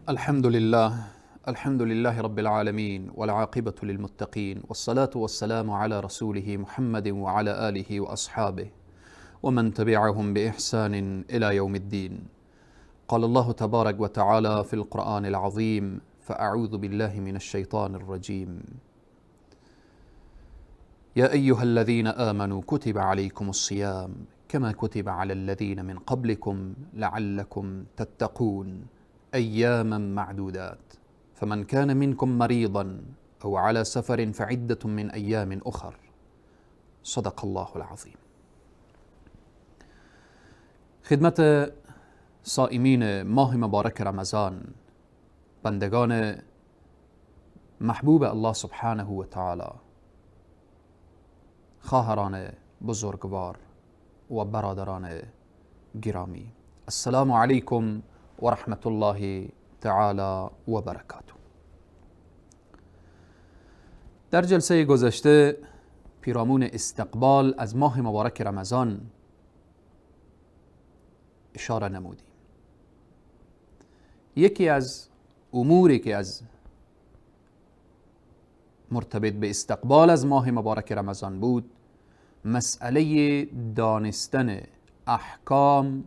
الحمد لله، الحمد لله رب العالمين، والعاقبة للمتقين، والصلاة والسلام على رسوله محمد وعلى آله وأصحابه ومن تبعهم بإحسان إلى يوم الدين. قال الله تبارك وتعالى في القرآن العظيم: فأعوذ بالله من الشيطان الرجيم. يا أيها الذين آمنوا كتب عليكم الصيام كما كتب على الذين من قبلكم لعلكم تتقون أياما معدودات، فمن كان منكم مريضا أو على سفر فعدة من أيام أخر. صدق الله العظیم. خدمت صائمین ماه مبارک رمضان، بندگان محبوب الله سبحانه و تعالی، خواهران بزرگوار و برادران گرامی، السلام علیکم و رحمت الله تعالی و برکاته. در جلسه گذشته پیرامون استقبال از ماه مبارک رمضان اشاره نمودیم. یکی از اموری که از مرتبط به استقبال از ماه مبارک رمضان بود، مسئله دانستن احکام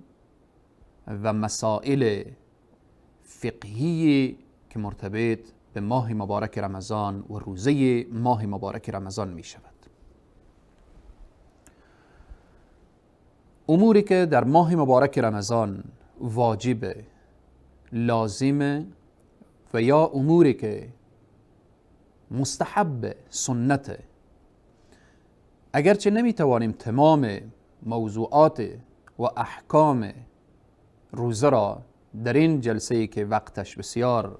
و مسائل فقهی که مرتبط به ماه مبارک رمضان و روزه ماه مبارک رمضان می شود. اموری که در ماه مبارک رمضان واجب، لازم و یا اموری که مستحب، سنت، اگرچه نمیتوانیم تمام موضوعات و احکام روزه را در این جلسه که وقتش بسیار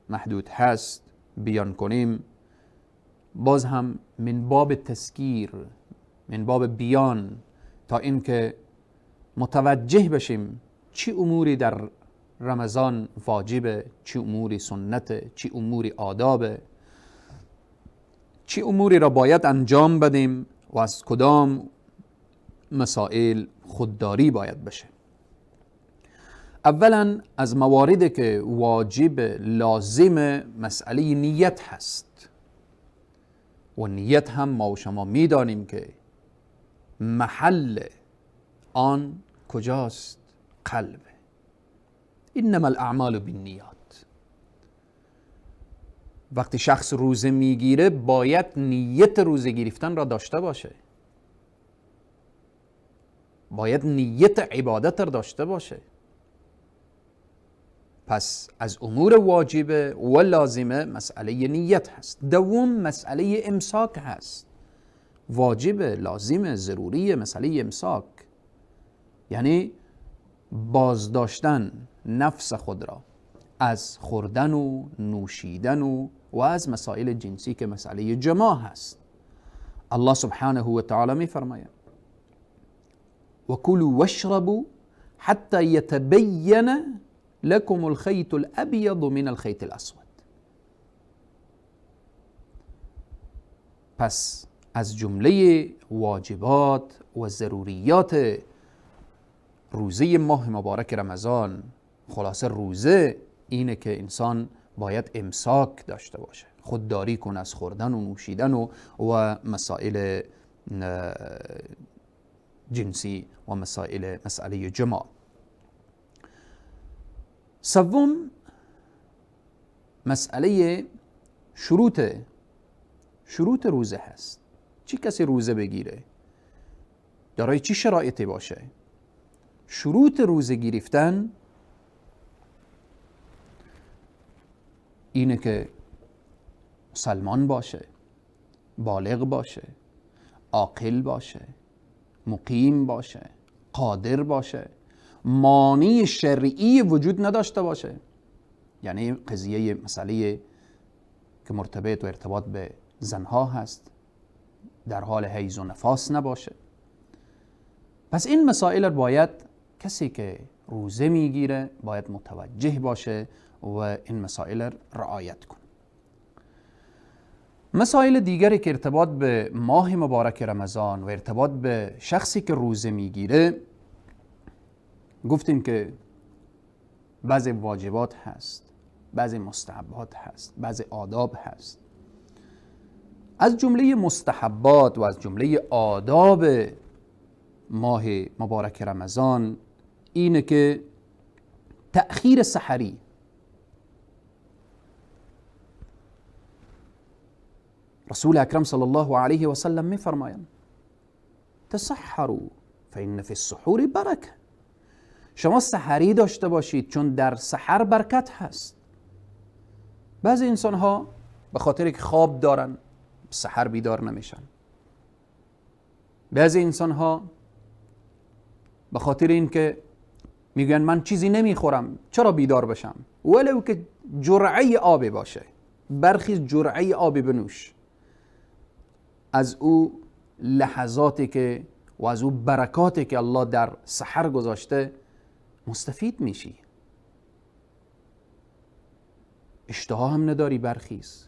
محدود هست بیان کنیم، باز هم من باب تذکیر، من باب بیان، تا اینکه متوجه بشیم چی اموری در رمضان واجبه، چی اموری سنته، چی اموری آدابه، چی اموری را باید انجام بدیم و از کدام مسائل خودداری باید بشه. اولا از مواردی که واجب لازم مسئله نیت هست، و نیت هم ما و شما میدانیم که محل آن کجاست؟ قلب. انما الاعمال بالنیات. وقتی شخص روزه میگیره باید نیت روزه گرفتن را داشته باشه، باید نیت عبادت را داشته باشه. پس از امور واجبه و لازمه مسئله نیت هست. دوم مسئله امساک هست. واجب، لازمه، ضروری مسئله امساک، یعنی بازداشتن نفس خود را از خوردن و نوشیدن و از مسائل جنسی که مسئله جماع هست. الله سبحانه و تعالی می فرماید: و کلوا واشربوا حتی یتبین لكم الخيط الأبيض من الخيط الأسود. پس از جمله واجبات و ضروریات روزه ماه مبارک رمضان، خلاصه روزه اینه که انسان باید امساک داشته باشه، خودداری کنه از خوردن و نوشیدن و مسائل جنسی و مسئله جماع. سوم مسئله شروط روزه هست. چی کسی روزه بگیره؟ دارای چی شرایطی باشه؟ شروط روزه گرفتن اینه که مسلمان باشه، بالغ باشه، عاقل باشه، مقیم باشه، قادر باشه، مانع شرعی وجود نداشته باشه. یعنی قضیه مسئله که مرتبط و ارتباط به زنها هست، در حال حیض و نفاس نباشه. پس این مسائل باید کسی که روزه میگیره باید متوجه باشه و این مسائل رعایت کنه. مسائل دیگری که ارتباط به ماه مبارک رمضان و ارتباط به شخصی که روزه میگیره، گفتیم که بعضی واجبات هست، بعضی مستحبات هست، بعضی آداب هست. از جمله مستحبات و از جمله آداب ماه مبارک رمضان اینه که تأخیر سحری. رسول اکرم صلی الله علیه و سلم میفرمایند تسحروا فإن فی السحور برکه. شما سحری داشته باشید چون در سحر برکت هست. بعضی انسان ها به خاطر که خواب دارن سحر بیدار نمیشن. بعضی انسان ها به خاطر اینکه میگن من چیزی نمیخورم چرا بیدار بشم، ولو که جرعه آب باشه، برخیز جرعه آب بنوش، از او لحظاتی که و از او برکاتی که الله در سحر گذاشته مستفید میشی. اشتها هم نداری برخیز،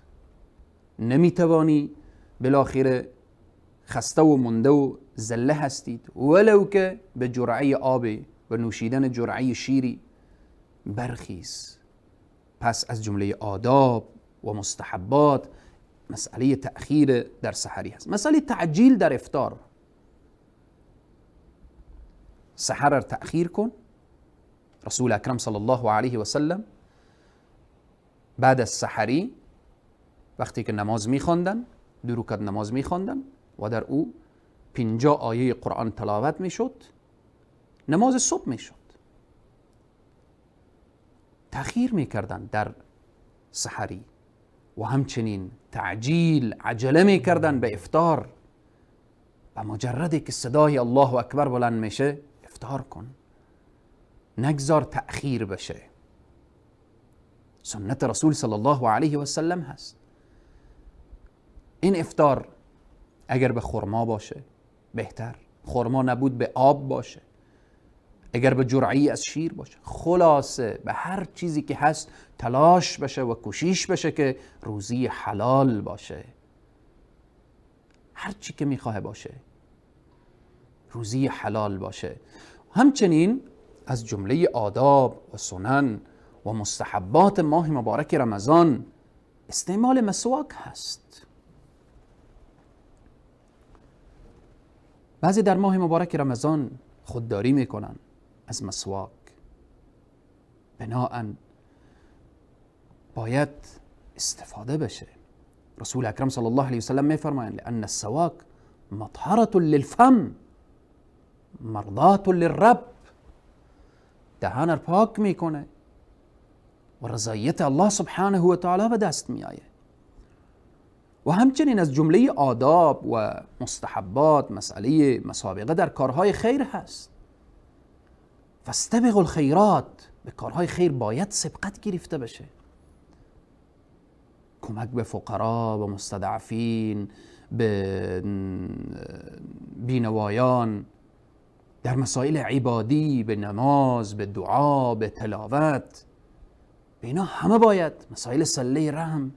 نمیتوانی، بالاخره خسته و مونده و زله هستید، ولو که به جرعه آب و نوشیدن جرعه شیری برخیز. پس از جمله آداب و مستحبات مسئله تأخیر در سحری هست. مسئله تعجیل در افطار. سحر را تأخیر کن. رسول اکرم صلی الله علیه و سلم بعد از سحری وقتی که نماز میخواندن، 2 رکعت نماز میخواندن و در او 50 آیه قرآن تلاوت میشد، نماز صبح میشد. تأخیر میکردن در سحری و همچنین تعجیل، عجله میکردن به افطار. و مجردی که صدای الله اکبر بلند میشه افطار کن، نگذار تأخیر بشه. سنت رسول صلی الله علیه و سلم هست. این افطار اگر به خرما باشه بهتر، خرما نبود به آب باشه، اگر به جرعی از شیر باشه، خلاصه به هر چیزی که هست تلاش بشه و کوشش بشه که روزی حلال باشه. هر چی که میخواه باشه، روزی حلال باشه. همچنین از جمله آداب و سنن و مستحبات ماه مبارک رمضان استعمال مسواک هست. بعضی در ماه مبارک رمضان خودداری میکنن از مسواک، بناءً باید استفاده بشه. رسول اکرم صلی الله علیه وسلم میفرمایند لأن السواک مطهرة للفم مرضاة للرب. دهان را پاک میکنه و رضایت الله سبحانه و تعالی به دست میآید. و همچنین از جمله آداب و مستحبات مسئله مسابقه در کارهای خیر هست. فاستبقوا الخیرات، به کارهای خیر باید سبقت گرفته بشه. کمک به فقرا و مستضعفین، به بینوایان، در مسائل عبادی، به نماز، به دعا، به تلاوت، به اینا همه باید. مسائل صله رحم،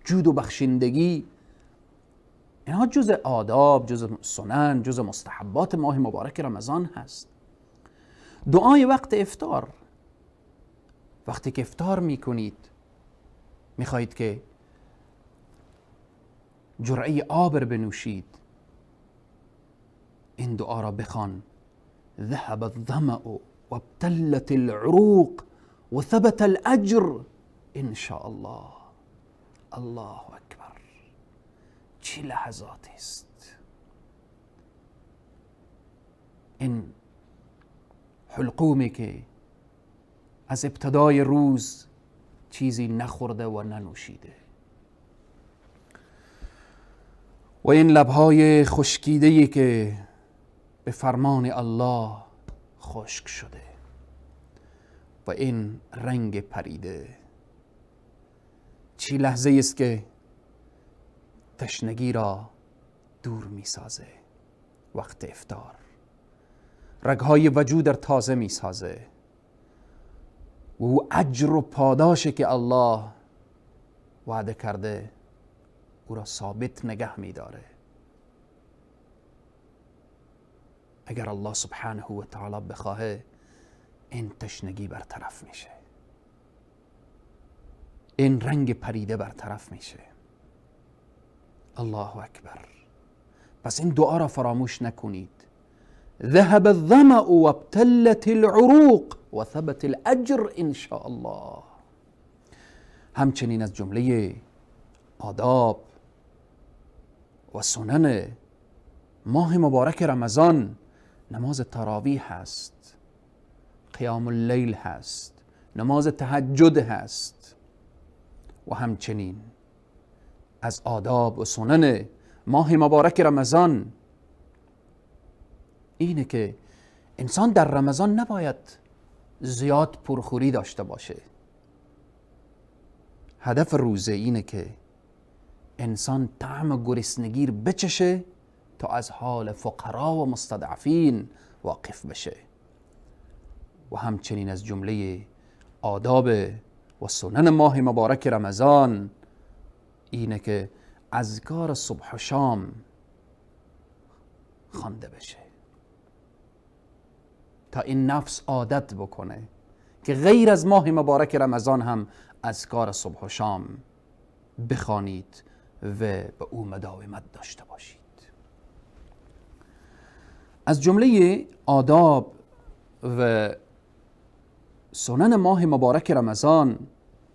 جود و بخشندگی، اینها جز آداب، جز سنن، جز مستحبات ماه مبارک رمضان هست. دعای وقت افطار، وقتی که افطار میکنید میخواهید که جرعه آب بنوشید، این دعا را بخوان: ذهب الظمأ وابتلت العروق وثبت الأجر إن شاء الله. الله اکبر، چه لحظاتی است! این حلقومی که از ابتدای روز چیزی نخورده و ننوشیده، و این لبهای خشکیده‌ای که به فرمان الله خشک شده، و این رنگ پریده، چی لحظه است که تشنگی را دور می سازه. وقت افطار رگهای وجود در تازه می سازه و او اجر و پاداش که الله وعده کرده او را ثابت نگه می داره. اگر الله سبحانه و تعالی بخواه این تشنگی برطرف میشه. این رنگ پریده برطرف میشه. الله اکبر. پس این دعا را فراموش نکنید. ذهب الظمأ وابتلت العروق وثبت الاجر ان شاء الله. همچنین از جمله آداب و سنن ماه مبارک رمضان نماز تراویح هست، قیام اللیل هست، نماز تهجد هست. و همچنین از آداب و سنن ماه مبارک رمضان اینه که انسان در رمضان نباید زیاد پرخوری داشته باشه. هدف روزه اینه که انسان طعم گرسنگی بچشه تا از حال فقرا و مستضعفین واقف بشه. و همچنین از جمله آداب و سنن ماه مبارک رمضان اینه که اذکار صبح و شام خوانده بشه تا این نفس عادت بکنه که غیر از ماه مبارک رمضان هم اذکار صبح و شام بخوانید و به او مداومت داشته باشید. از جمله آداب و سنن ماه مبارک رمضان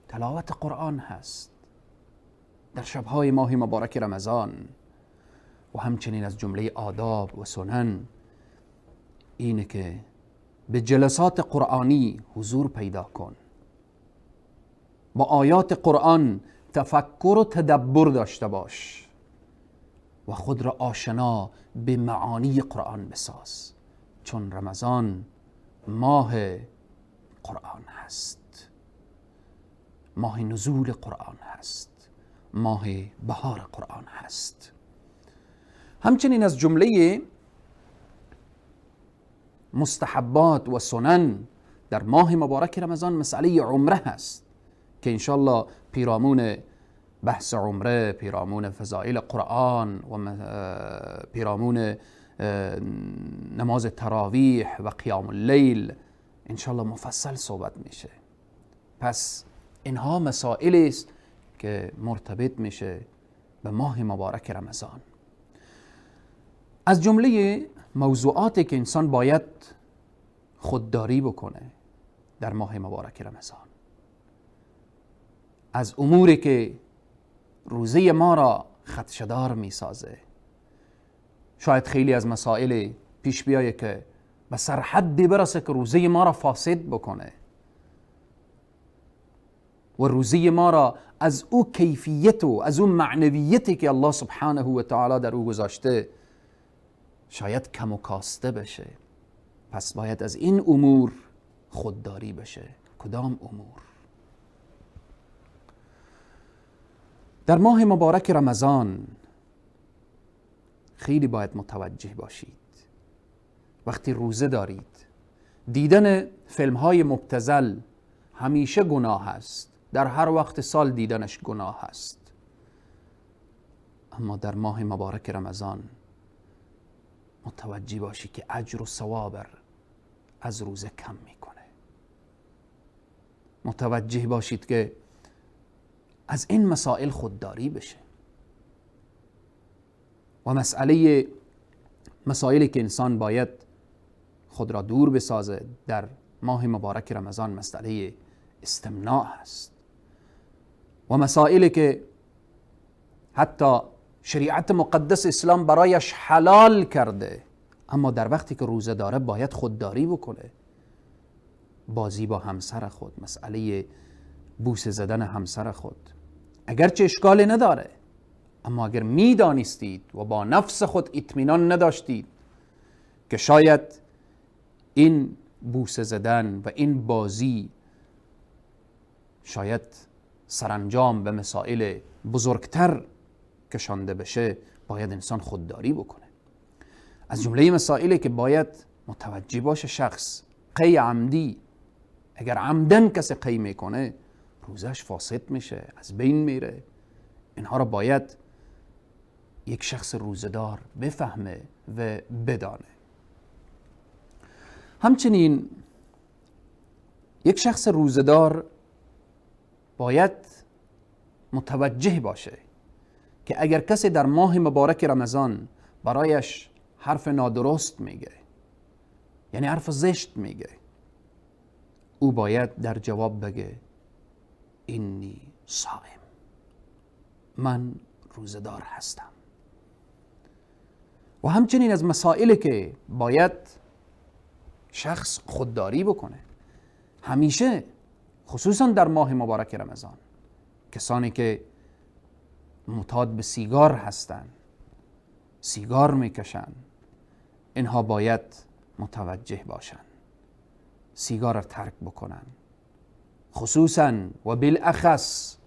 تلاوت قرآن هست در شبهای ماه مبارک رمضان. و همچنین از جمله آداب و سنن اینه که به جلسات قرآنی حضور پیدا کن، با آیات قرآن تفکر و تدبر داشته باش و خود را آشنا به معانی قرآن بساز، چون رمضان ماه قرآن هست، ماه نزول قرآن هست، ماه بهار قرآن هست. همچنین از جمله مستحبات و سنن در ماه مبارک رمضان مسئله عمره هست که انشالله پیرامون بحث عمره، پیرامون فضائل قرآن و پیرامون نماز تراویح و قیام اللیل انشالله مفصل صحبت میشه. پس اینها مسائلی است که مرتبط میشه به ماه مبارک رمضان. از جمله موضوعاتی که انسان باید خودداری بکنه در ماه مبارک رمضان، از اموری که روزه ما را خدشه‌دار میسازه، شاید خیلی از مسائل پیش بیایه که به سرحدی برسه که روزه ما را فاسد بکنه و روزه ما را از او کیفیت و از او معنویتی که الله سبحانه و تعالی در او گذاشته شاید کم و کاسته بشه. پس باید از این امور خودداری بشه. کدام امور؟ در ماه مبارک رمضان خیلی باید متوجه باشید. وقتی روزه دارید، دیدن فیلم های مبتذل همیشه گناه است، در هر وقت سال دیدنش گناه است، اما در ماه مبارک رمضان متوجه باشی که اجر و ثواب از روزه کم میکنه. متوجه باشید که از این مسائل خودداری بشه. و مسائلی که انسان باید خود را دور بسازه در ماه مبارک رمضان مسئله استمناع هست و مسائلی که حتی شریعت مقدس اسلام برایش حلال کرده، اما در وقتی که روزه داره باید خودداری بکنه. بازی با همسر خود، مسئله بوسه زدن همسر خود، اگرچه اشکالی نداره، اما اگر میدانستید و با نفس خود اطمینان نداشتید که شاید این بوسه زدن و این بازی شاید سرانجام به مسائل بزرگتر کشانده بشه، باید انسان خودداری بکنه. از جمله مسائلی که باید متوجه باشه شخص، قی عمدی، اگر عمدن کسی قی میکنه روزش فاسد میشه، از بین میره. اینها را باید یک شخص روزه‌دار بفهمه و بدانه. همچنین یک شخص روزه‌دار باید متوجه باشه که اگر کسی در ماه مبارک رمضان برایش حرف نادرست میگه، یعنی حرف زشت میگه، او باید در جواب بگه اینی صائم، من روزه‌دار هستم. و همچنین از مسائلی که باید شخص خودداری بکنه همیشه، خصوصا در ماه مبارک رمضان، کسانی که معتاد به سیگار هستند، سیگار میکشن، اینها باید متوجه باشن، سیگار را ترک بکنن، خصوصا و بالاخص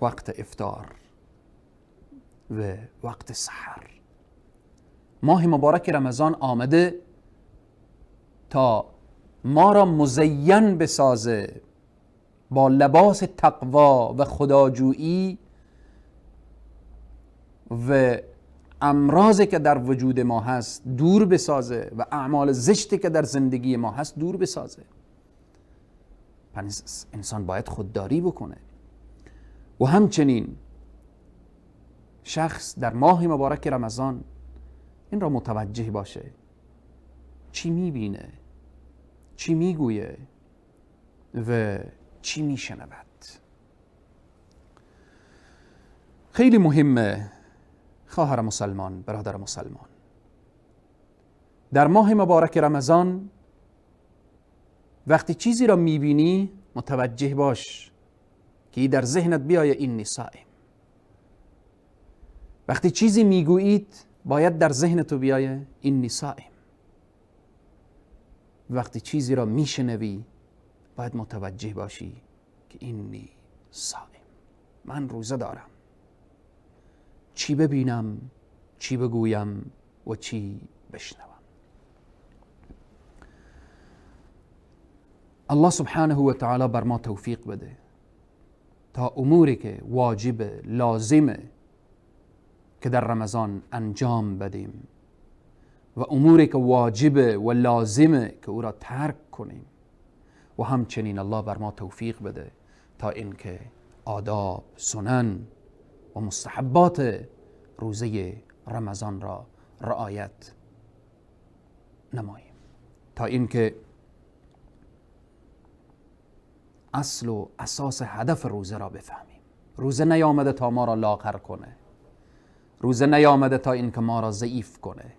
وقت افطار و وقت سحر. ماه مبارک رمضان آمده تا ما را مزین بسازه با لباس تقوا و خداجویی و امراضی که در وجود ما هست دور بسازه و اعمال زشتی که در زندگی ما هست دور بسازه. پس انسان باید خودداری بکنه. و همچنین شخص در ماه مبارک رمضان این را متوجه باشه چی میبینه، چی میگویه و چی میشنود. خیلی مهمه خواهر مسلمان، برادر مسلمان، در ماه مبارک رمضان وقتی چیزی را میبینی متوجه باش که در ذهنت بیایه اینی صائم. وقتی چیزی میگویید باید در ذهن تو بیایه اینی صائم. وقتی چیزی را میشنوی باید متوجه باشی که اینی صائم، من روزه دارم، چی ببینم، چی بگویم و چی بشنوم. الله سبحانه و تعالی بر ما توفیق بده تا اموری که واجب لازمه که در رمضان انجام بدیم و اموری که واجبه و لازمه که او را ترک کنیم، و همچنین الله بر ما توفیق بده تا اینکه آداب، سنن و مستحبات روزه رمضان را رعایت نماییم، تا اینکه اصل و اساس هدف روزه را بفهمیم. روزه نیامده تا ما را لاغر کنه، روزه نیامده تا اینکه ما را ضعیف کنه،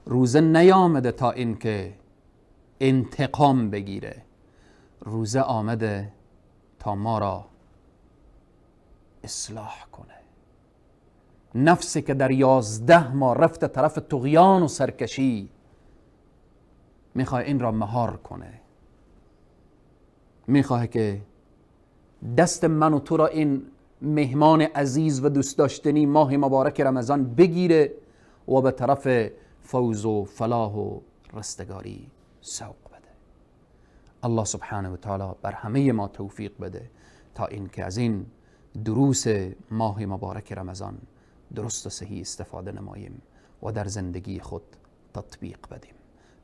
روزه نیامده تا اینکه انتقام بگیره، روزه آمده تا ما را اصلاح کنه. نفسی که در 11 ماه رفت طرف طغیان و سرکشی، میخواه این را مهار کنه، میخواه که دست من و تو را این مهمان عزیز و دوست داشتنی ماه مبارک رمضان بگیره و به طرف فوز و فلاح و رستگاری سوق بده. الله سبحانه و تعالی بر همه ما توفیق بده تا اینکه از این دروس ماه مبارک رمضان درست و صحیح استفاده نماییم و در زندگی خود تطبیق بدیم.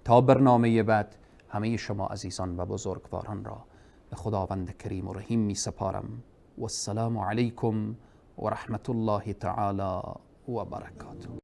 تا برنامه بعد همه شما عزیزان و بزرگواران را به خداوند کریم و رحیم می سپارم. والسلام علیکم و رحمت الله تعالی و برکاته.